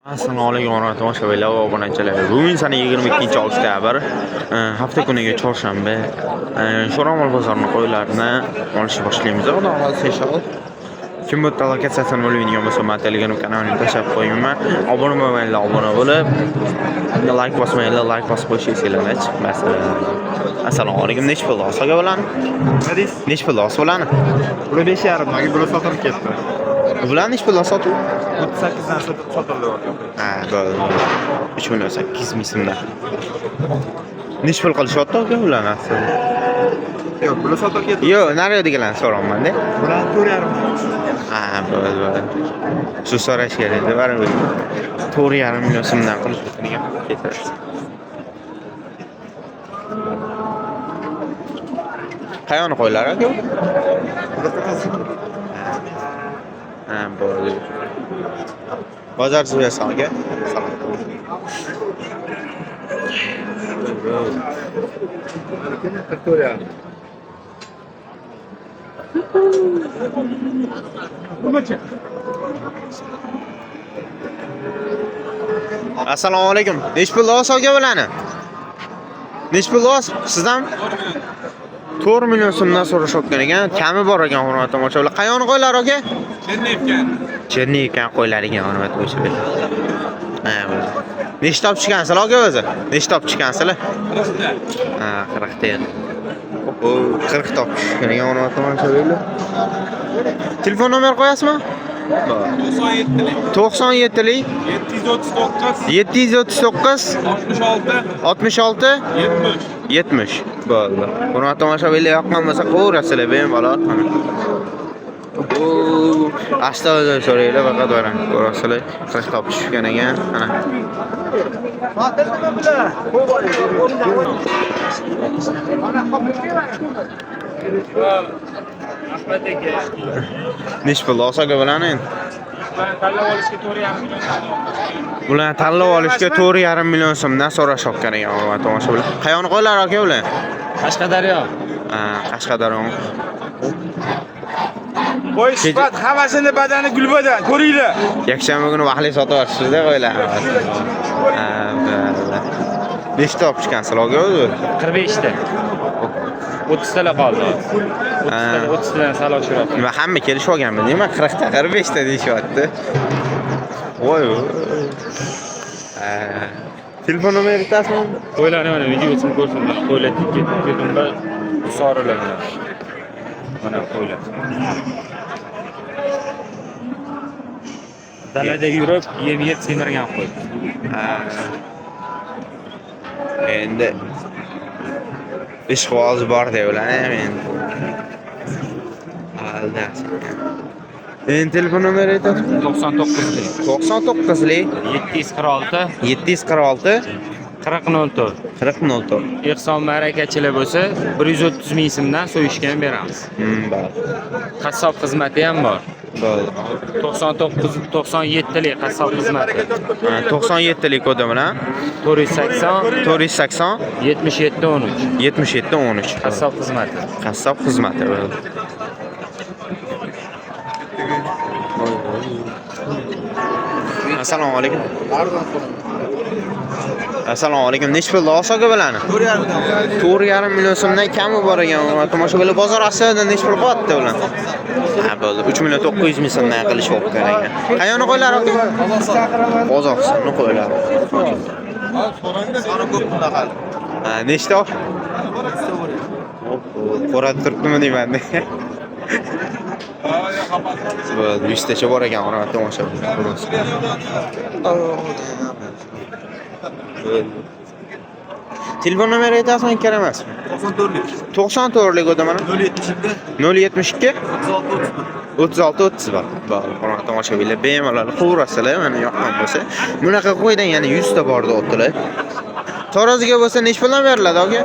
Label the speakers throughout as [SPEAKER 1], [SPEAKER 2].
[SPEAKER 1] Assalomu alaykum hurmatli tomoshabinlar va obunachilar. Bugun sana 22-oktyabr, hafta kuniga chorshanba. Sho'romol bozorini qo'ylarini olishni boshlaymiz. Xudo xohlasa inshaalloh. Kim bu yerda lokatsiyasini bilmaydigan bo'lsa, men Telegram kanalimni tashlab qo'ymayman. Obuna bo'lmaganlar obuna bo'lib, like bosmaganlar like bosib qo'yish esinglardan chiqmasin. Assalomu alaykum. Nechi pul olsa bularni?
[SPEAKER 2] Nima deysiz?
[SPEAKER 1] Nechi pul olsa bularni?
[SPEAKER 2] Bular 5,5 ming, bular sotilib ketdi.
[SPEAKER 1] Bularni nechi pul sotuv?
[SPEAKER 2] 38 dan sotildi.
[SPEAKER 1] Ha, bo'ldi. 3 million 8 ming so'mdan. Nechi pul qilishyapti aka ularni aslida?
[SPEAKER 2] Yo'q, bular sotilib ketdi.
[SPEAKER 1] Yo'q, naryoqdagilarni so'rayapman-da.
[SPEAKER 2] Bular 4,5 ming.
[SPEAKER 1] Ha, bo'ldi, bo'ldi. Shu so'rash kerak edi, baribir. 4,5 million so'mdan qilib bitirgan ketadi. Qayerni qo'ylar aka? Ha, bo'ldi. Bozor bersin aka. Salom.
[SPEAKER 2] To'rt
[SPEAKER 1] Assalomu alaykum. Nechi pul olsiz aka bularni? Nechi pul olsiz? Sizdan? 4 million so'mdan so'rashayotgan ekan. Kami bor ekan hurmatli tomoshabinlar. Qayerni qo'ylar aka?
[SPEAKER 3] Chernevka.
[SPEAKER 1] Chernevkan qo'ylar ekan hurmatli tomoshabinlar. Ha, bo'ldi. Nechta olib chiqqansizlar aka o'zi? Nechta olib chiqqansizlar?
[SPEAKER 3] 40ta.
[SPEAKER 1] Ha, 40 ta edi. Oho, 40 ta olib tushgan ekan hurmatli tomoshabinlar. Telefon nomer qo'yasizmi?
[SPEAKER 3] 97lik.
[SPEAKER 1] 97lik
[SPEAKER 3] 739
[SPEAKER 1] 739
[SPEAKER 3] 66
[SPEAKER 1] 66
[SPEAKER 3] 70.
[SPEAKER 1] 70 bo'ldi. Hurmatli tomoshabinlar, yoqqan bo'lsa qo'rasizlar bemalol. Mana. Bu asta o'zini so'ranglar, faqat mana ko'rasizlar, 40 ta olib tushgan ekan. Mana.
[SPEAKER 3] Ahmad aka.
[SPEAKER 1] Nechi pul olsa aka bularni endi?
[SPEAKER 3] Tanlab olishga 4,5 million.
[SPEAKER 1] Bularni tanlab olishga 4,5 million so'mdan so'rashayotgan ekan hurmatli tomoshabinlar. Qayerni qo'ylar aka ular?
[SPEAKER 3] Qashqadaryo.
[SPEAKER 1] Ha, Qashqadaryo.
[SPEAKER 4] Qo'y sifat hammasini badani gulbadan ko'ringlar.
[SPEAKER 1] Yakshanba kuni vaqtli sotib yuborishdi qo'ylar. Ha, bo'ldi. Nechta olib chiqqansizlar aka o'zi?
[SPEAKER 3] 45 ta. 30 tala qoldi. 30 tala, 30 tadan sal oshiroq.
[SPEAKER 1] Nima hamma kelishib olganmi deyman, 40 ta 45 ta deyishyapti. Voy. Ha. Telefon nomeri aytasizmi?
[SPEAKER 3] Qo'ylarni mana videosini ko'rsinlar. Qo'ylar tikka tikka dumba sorilar mana. Mana qo'ylar. Dalada yurib, yem yeb semirgan qo'y.
[SPEAKER 1] Ha. Endi ishqiboz bor deb ularni endi. Aldasin. Endi telefon nomeri aytasizmi?
[SPEAKER 3] 99lik
[SPEAKER 1] 99lik
[SPEAKER 3] 746
[SPEAKER 1] 746
[SPEAKER 3] 40 04.
[SPEAKER 1] 40 04.
[SPEAKER 3] Ehson ma'rakachilar bo'lsa 130 ming so'mdan so'yishga ham beramiz.
[SPEAKER 1] Bo'ldi.
[SPEAKER 3] Qassob xizmati ham bor.
[SPEAKER 1] Bo'ldi.
[SPEAKER 3] 99 97lik qassob xizmati.
[SPEAKER 1] Ha, 97lik kodi bilan
[SPEAKER 3] 480
[SPEAKER 1] 480
[SPEAKER 3] 77 13.
[SPEAKER 1] 77 13.
[SPEAKER 3] Qassob xizmati.
[SPEAKER 1] Qassob xizmati bo'ldi. Assalomu alaykum. Assalomu alaykum. Nechi pul olsa aka bularni? 4,5 million so'mdan kami bor ekan. Tomoshabinlar bozor aslida nechi pul qilyapti ular? Ha, bo'ldi. 3 million 900 ming so'mdan qilishyapti ekan. Qayerni qo'ylar aka? Qozog'istonni qo'ylari. Ha, nechta? Qo'radi turibdimi deyman. Bo'ldi, 100 tacha bor ekan, hurmatli tomoshabinlar. Telefon nomeri aytasizmi, kerak emasmi?
[SPEAKER 2] 94lik.
[SPEAKER 1] 94lik o'di mana.
[SPEAKER 2] 072
[SPEAKER 1] 072
[SPEAKER 2] 36 31.
[SPEAKER 1] 36 31. Bo'ldi, hurmatli tomoshabinlar, bemalol quvurasizlar, mana yoqqan bo'lsa. Bunaqa qo'ydan yana 100 ta bor deyaptilar. Taroziga bo'lsa nechi puldan beriladi aka?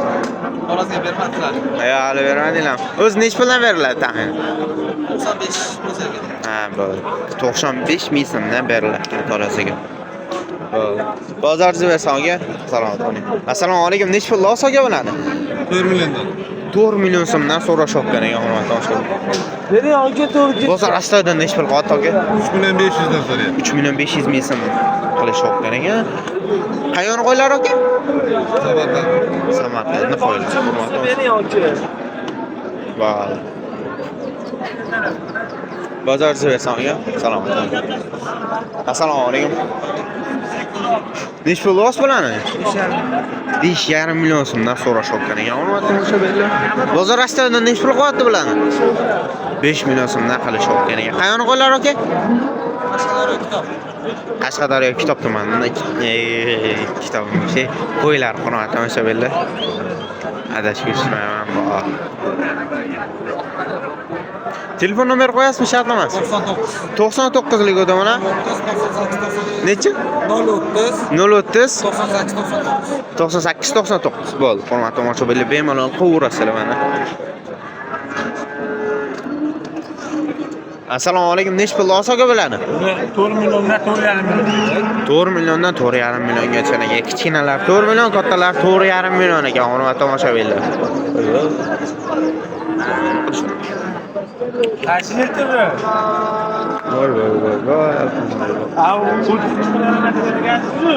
[SPEAKER 2] Taroziga bermadilar.
[SPEAKER 1] Yo'q, hali bermadinglar. O'zi nechi puldan beriladi taxminan?
[SPEAKER 2] 95 bo'lsa kerak.
[SPEAKER 1] Ha, bo'ldi. 95 ming so'mdan beriladi taroziga. Bo'ldi. Bozor bersin aka. Salomat bo'ling. Assalomu alaykum. Nechi pul olsa aka bularni?
[SPEAKER 2] 4 milliondan.
[SPEAKER 1] 4 million so'mdan so'rashyapgan ekan hurmatli tomoshabinlar. Bozor astoydil nechi pul qilyapti aka?
[SPEAKER 2] 3 million 500 dan so'rayapti.
[SPEAKER 1] 3 million 500 ming so'm. qilishayotgan ekan. Qayerni qo'ylar aka?
[SPEAKER 2] Samarqand.
[SPEAKER 1] Samarqandni qo'ylar. Hurmatli Voy. Bozor bersan aka. Salomat bo'ling. Assalomu alaykum. Nechi pul os bo'ladi? 5,5 million so'mdan so'rashayotgan ekan. Hurmatli tomoshabinlar. Bozor astidan nechi pul qo'yapti bularni? 5 million so'mdan qilishayotgan ekan. Qayerni qo'ylar aka? Qashqadaryo kitob tumanida kitob şey qo'ylar hurmatli tomoshabinlar. Adashib ketishmayman bor. Telefon nomer qo'yasizmi shart emas?
[SPEAKER 2] 99.
[SPEAKER 1] 99 lik o'ta mana.
[SPEAKER 2] 30 98 99.
[SPEAKER 1] Nechi?
[SPEAKER 2] 030
[SPEAKER 1] 030
[SPEAKER 2] 98 99.
[SPEAKER 1] 98 99 bo'ldi. Hurmatli tomoshabinlar, bemalol qilaverasizlar mana. Assalomu alaykum. Nechi pul aka bo'ladi?
[SPEAKER 4] 4 milliondan 4,5 million.
[SPEAKER 1] 4 milliondan 4,5 milliongacha ekan. Kichkinalar 4 million, kattalar 4,5 million ekan, hurmatli tomoshabinlar.
[SPEAKER 4] Qaysi yerda?
[SPEAKER 1] Voy voy voy voy.
[SPEAKER 4] A, 33 million degansiz-ku.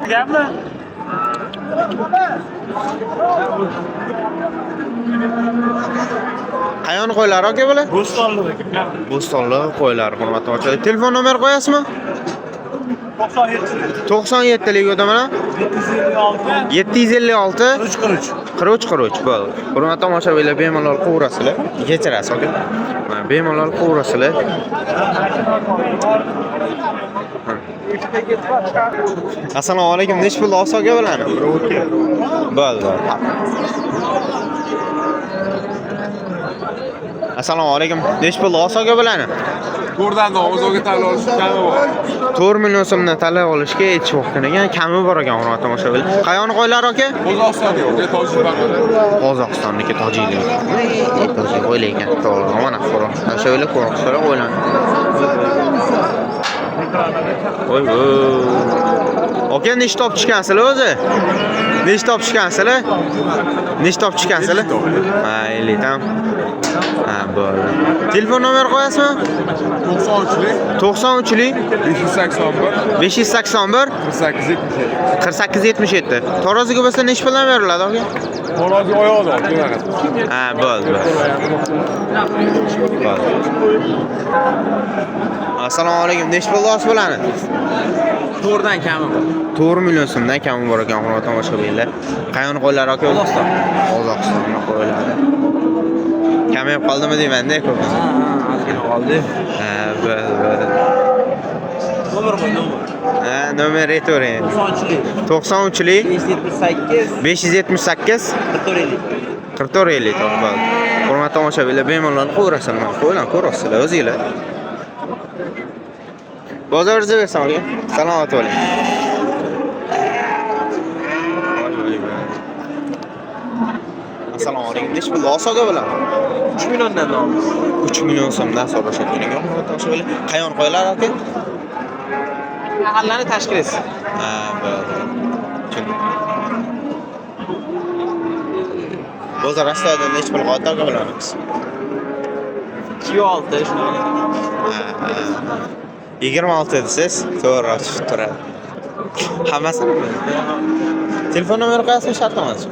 [SPEAKER 4] Deganmi?
[SPEAKER 1] Qayerni qo'ylar aka bular?
[SPEAKER 4] Bo'stonliq.
[SPEAKER 1] Bo'stonliq qo'ylar, hurmatli tomoshabinlar. Telefon nomer qo'yasizmi?
[SPEAKER 4] 97
[SPEAKER 1] 97 lik o'ta mana.
[SPEAKER 4] 756
[SPEAKER 1] 756
[SPEAKER 4] 3 43.
[SPEAKER 1] 43 43 bo'ldi. Hurmatli tomoshabinlar, bemalol qilaverasizlar. Kechirasiz aka. Mana bemalol qilaverasizlar. Assalomu alaykum. Nechi pul olsa aka bularni? Bo'ldi. Assalomu alaykum. Nechi pul olsa aka bularni?
[SPEAKER 2] To'rdan o'zog'i tanlab olish kami bor.
[SPEAKER 1] 4 million so'mdan tanlab olishga yetishayotgan ekan, kami bor ekan hurmatli tomoshabinlar. Qayerni qo'ylar aka?
[SPEAKER 2] Qozog'iston yo'q, tojik baqir.
[SPEAKER 1] Qozog'istonniki tojiklik. Tojik qo'ylar ekan. To'g'ri, mana ko'ring. Tomoshabinlar ko'ring, qo'ylar. Voy voy. Aka nechta olib tushgansizlar o'zi? Nechta olib tushgansizlar? Nechta olib tushgansizlar? Ha, 50 tam. Ha, bo'ldi. Telefon nomer qo'yasizmi?
[SPEAKER 2] 93lik
[SPEAKER 1] 93lik
[SPEAKER 2] 581
[SPEAKER 1] 581
[SPEAKER 2] 48 77.
[SPEAKER 1] 48 77. Taroziga bo'lsa nechi puldan beriladi aka?
[SPEAKER 2] Tarozi oyoqda aka.
[SPEAKER 1] Ha, bo'ldi. Bo'ldi. Assalomu alaykum. Nechi pul olasiz bularni?
[SPEAKER 2] 4dan kami bor.
[SPEAKER 1] 4 million so'mdan kami bor ekan, hurmatli tomoshabinlar. Qayerni qo'ylar aka?
[SPEAKER 2] Qozog'iston.
[SPEAKER 1] Qozog'istonni qo'ylari. Kamayib qoldimi deyman-da ko'p.
[SPEAKER 2] Ha, ozgina qoldi.
[SPEAKER 1] Ha, bo'ldi, bo'ldi.
[SPEAKER 2] Nomer qo'y, nomer.
[SPEAKER 1] Ha, nomer aytavering.
[SPEAKER 2] 93lik
[SPEAKER 1] 93lik
[SPEAKER 2] 578
[SPEAKER 1] 578
[SPEAKER 2] 44
[SPEAKER 1] 44 50 to'g'ri bo'ldi. Hurmatli tomoshabinlar, bemalol qo'yarasizlar, mana qo'ylar, ko'rasizlar o'zinglar. Bozoringizni bersin aka. Salomat bo'ling. Assalomu alaykum. Nechi pul olsa bilan?
[SPEAKER 2] 3 milliondan olamiz.
[SPEAKER 1] 3 million so'mdan so'rashayotgan ekan. Hurmatli tomoshabinlar, qayon qo'ylar aka?
[SPEAKER 2] Mahallani tashkil etsin.
[SPEAKER 1] Ha, bo'ldi. Tushundim. Bozor astoydil nechi pul qo'yadi aka bilamiz.
[SPEAKER 2] 2.6 shunaqa.
[SPEAKER 1] Ha, ha. 26 desiz, to'g'ri tushib turadi. Hammasini? Telefon nomeri qo'yasizmi shart emas?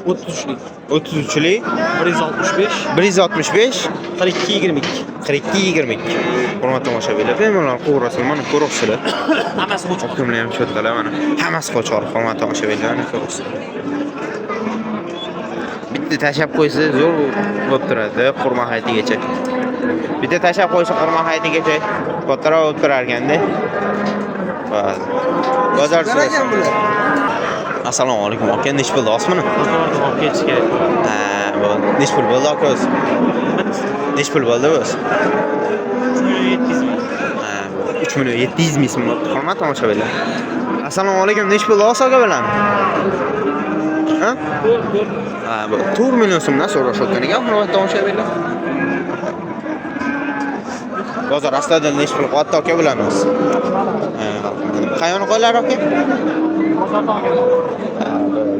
[SPEAKER 2] 33lik
[SPEAKER 1] 33lik
[SPEAKER 2] 165
[SPEAKER 1] 165
[SPEAKER 2] 42 22.
[SPEAKER 1] 42 22. Hurmatli tomoshabinlar, bemalol qo'g'rasizlar, mana ko'ribsizlar.
[SPEAKER 2] Hammasi qo'chqor.
[SPEAKER 1] Hokimlar ham cho'ttalar mana. Hammasi qo'chqor, hurmatli tomoshabinlar, mana ko'ribsizlar. Bitta tashlab qo'ysa zo'r bo'lib turadi, qurma hayitigacha. Bitta tashlab qo'ysa qurma hayitigacha kattaroq bo'lib turar ekanda. Bozor Assalomu alaykum aka, nechi pul osmini?
[SPEAKER 3] Olib ketish kerak.
[SPEAKER 1] Ha, bo'ldi. Nechi pul bo'ldi aka o'zi? Nechi pul bo'ldi o'zi?
[SPEAKER 3] 3 million 700 ming.
[SPEAKER 1] Ha, bo'ldi. 3 million 700 ming so'm bo'ldi. Hurmatli tomoshabinlar. Assalomu alaykum, nechi pul olsa aka bilan? Ha? Ha, bo'ldi. 4 million so'mdan so'rashayotgan ekan, hurmatli tomoshabinlar. Bozor aslida nechi pul qo'yapti aka bilan o'zi? Ha, qayerni qo'ylar aka? Ha, bo'ldi.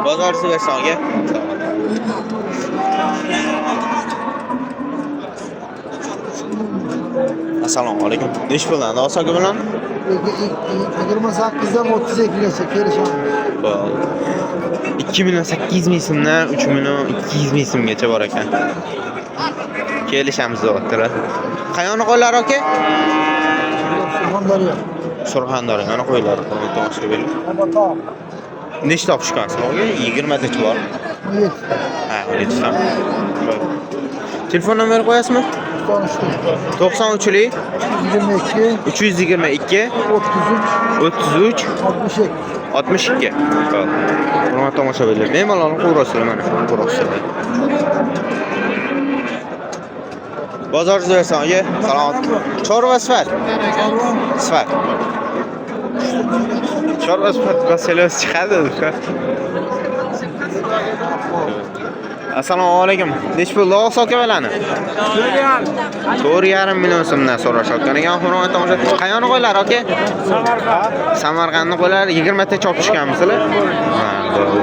[SPEAKER 1] Bozor bersin aka. Assalomu alaykum. Nechi puldan aka bilan?
[SPEAKER 5] 28dan 32gacha kelishamiz.
[SPEAKER 1] Bo'ldi. 2 million 800 ming so'mdan 3 million 200 ming so'mgacha bor ekan. Kelishamiz deyaptilar. Qayerni qo'ylar aka?
[SPEAKER 5] Surxondaryo.
[SPEAKER 1] Surxondaryoni qo'ylari, hurmatli tomoshabinlar.
[SPEAKER 5] Obatog'.
[SPEAKER 1] Nechta olib tushgansiz aka? 20 tacha bor.
[SPEAKER 5] 17.
[SPEAKER 1] Ha, 17 ta. Bo'ldi. Telefon nomeri qo'yasizmi?
[SPEAKER 5] 93.
[SPEAKER 1] 93lik
[SPEAKER 5] 22
[SPEAKER 1] 322
[SPEAKER 5] 33
[SPEAKER 1] 33
[SPEAKER 5] 62.
[SPEAKER 1] 62. Bo'ldi. Hurmatli tomoshabinlar, bemalol qo'rasizlar mana, qo'rasizlar. Bozor bersin aka. Salomat. Chorva sifat. Sifat. Chorva sifat masalasi chiqadi. Assalomu alaykum. Nechi pul oq aka? 4,5 million so'mdan so'rashayotgan ekan hurmatli tomoshabinlar. Qayerni qo'ylar aka? Samarqand. Samarqandni qo'ylari 20 ta chop tushganmisizlar? Ha, bo'ldi.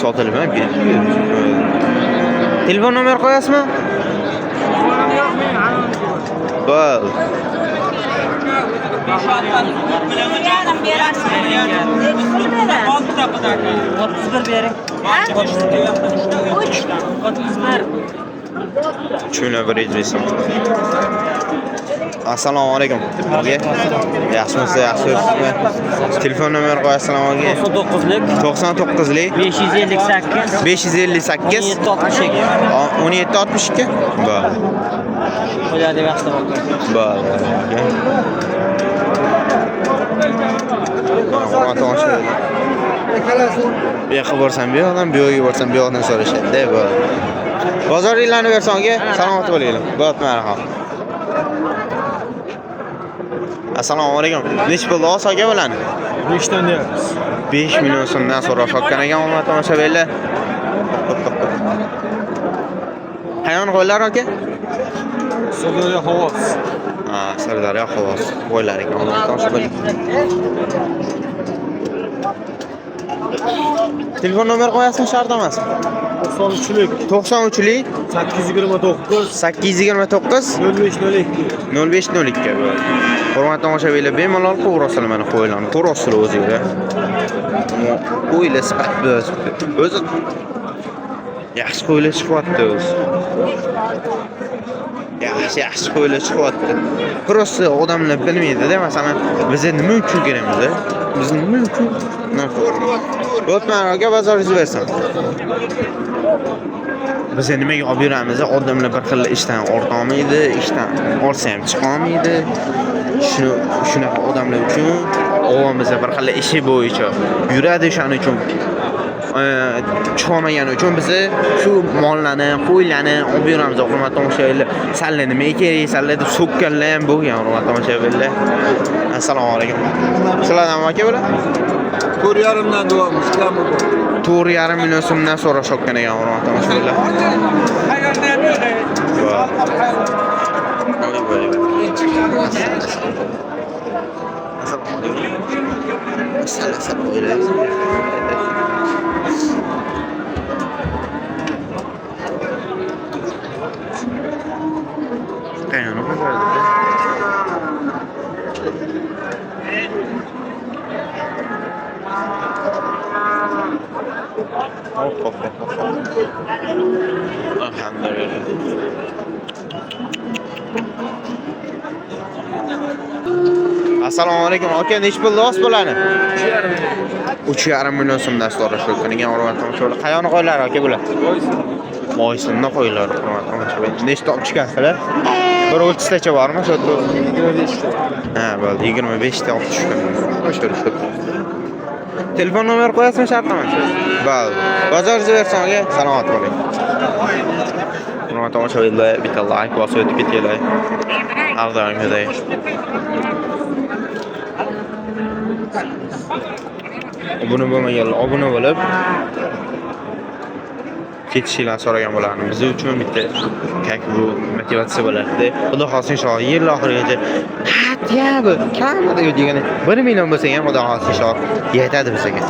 [SPEAKER 1] Sotilib ham ketdi. Telefon nomer qo'yasizmi? Bo'ldi.
[SPEAKER 6] Bering. 31 bering. 31.
[SPEAKER 1] 3 million 100 ming so'm. Assalomu alaykum. Aka. Yaxshimisiz? Yaxshi yuribsizmi? Telefon nomer qo'yasizlar aka?
[SPEAKER 6] 99lik
[SPEAKER 1] 99lik
[SPEAKER 6] 558
[SPEAKER 1] 558
[SPEAKER 6] 1762.
[SPEAKER 1] 1762. Bo'ldi.
[SPEAKER 6] Qo'yadi yaxshi.
[SPEAKER 1] Bo'ldi. Mana hurmatli tomoshabinlar. Bu yoqqa borsam bu yoqdan, bu yoqqa borsam bu yoqdan so'rashadi-da, bo'ldi. Bozoringlarni bersin aka, salomat bo'linglar. Bo'ldi, marhamat. Assalomu alaykum. Nechi pul oz aka bilan?
[SPEAKER 3] 5 dan deyapmiz.
[SPEAKER 1] 5 million so'mdan so'rashayotgan ekan hurmatli tomoshabinlar. Qayerni qo'ylar aka?
[SPEAKER 3] Sirdaryo havoz.
[SPEAKER 1] Ha, Sirdaryo havoz qo'ylar ekan hurmatli tomoshabinlar. Telefon nomer qo'yasizmi, shart emasmi?
[SPEAKER 3] 93lik
[SPEAKER 1] 93lik
[SPEAKER 3] 829
[SPEAKER 1] 829
[SPEAKER 3] 0502.
[SPEAKER 1] 0502 bo'ldi. Hurmatli tomoshabinlar, bemalol qo'rasizlar mana qo'ylarni. Qo'rasizlar o'zinglar. Qo'ylar sifatli o'zi. Yaxshi qo'ylar chiqyapti o'zi. Yaxshi, yaxshi qo'ylar chiqyapti. Просто odamlar bilmaydi-da, masalan, biz nima uchun kelamiz? Biz nima uchun? O'tman aka, bozoringizni bersin. Biz nimaga olib yuramiz? Odamlar bir xil ishdan ortolmaydi, ishdan olsa ham chiqolmaydi. Shuni shunaqa odamlar uchun ovamiz bir xil ishi bo'yicha yuradi, o'shaning uchun chiqolmagani uchun biz shu mollarni, qo'ylarni olib yuramiz, hurmatli tomoshabinlar. Salla nimaga kerak, salla deb so'kkanlar ham bo'lgan, hurmatli tomoshabinlar. Assalomu alaykum. Sizlardan aka bular?
[SPEAKER 4] 4,5dan deyapmiz, kami bor.
[SPEAKER 1] 4,5 million so'mdan so'rashayotgan ekan, hurmatli tomoshabinlar. Voy, voy, voy. Assalomu alaykum. Asal qo'ylar. Qayerni qo'yadi? Hop, hop, hop, hop. Alhamdulillah. Assalomu alaykum aka, nechi pul oz bularni? 3,5 million so'mdan so'rashayotgan ekan, hurmatli tomoshabinlar. Qayerni qo'ylar aka bular? Boysunni qo'ylar, hurmatli tomoshabinlar. Nechta olib tushgansizlar? Bir 30 tacha bormi shu yerda?
[SPEAKER 4] 25 ta.
[SPEAKER 1] Ha, bo'ldi, 25 ta olib tushgan. O'sha shu. Telefon nomer qo'yasizmi, shart emas? Bo'ldi. Bozoringizni bersin aka, salomat bo'ling. Hurmatli tomoshabinlar, bitta like bosib o'tib ketinglar. Har doimgidek. Obuna bo'lmaganlar obuna bo'lib ketishinglarni so'ragan bo'lardim. Biz uchun bitta как bu motivatsiya bo'lardi. Xudo xohlasa inshaalloh yil oxirigacha хотя бы kamida degani 1 million bo'lsa ham Xudo xohlasa inshaalloh yetadi bizga.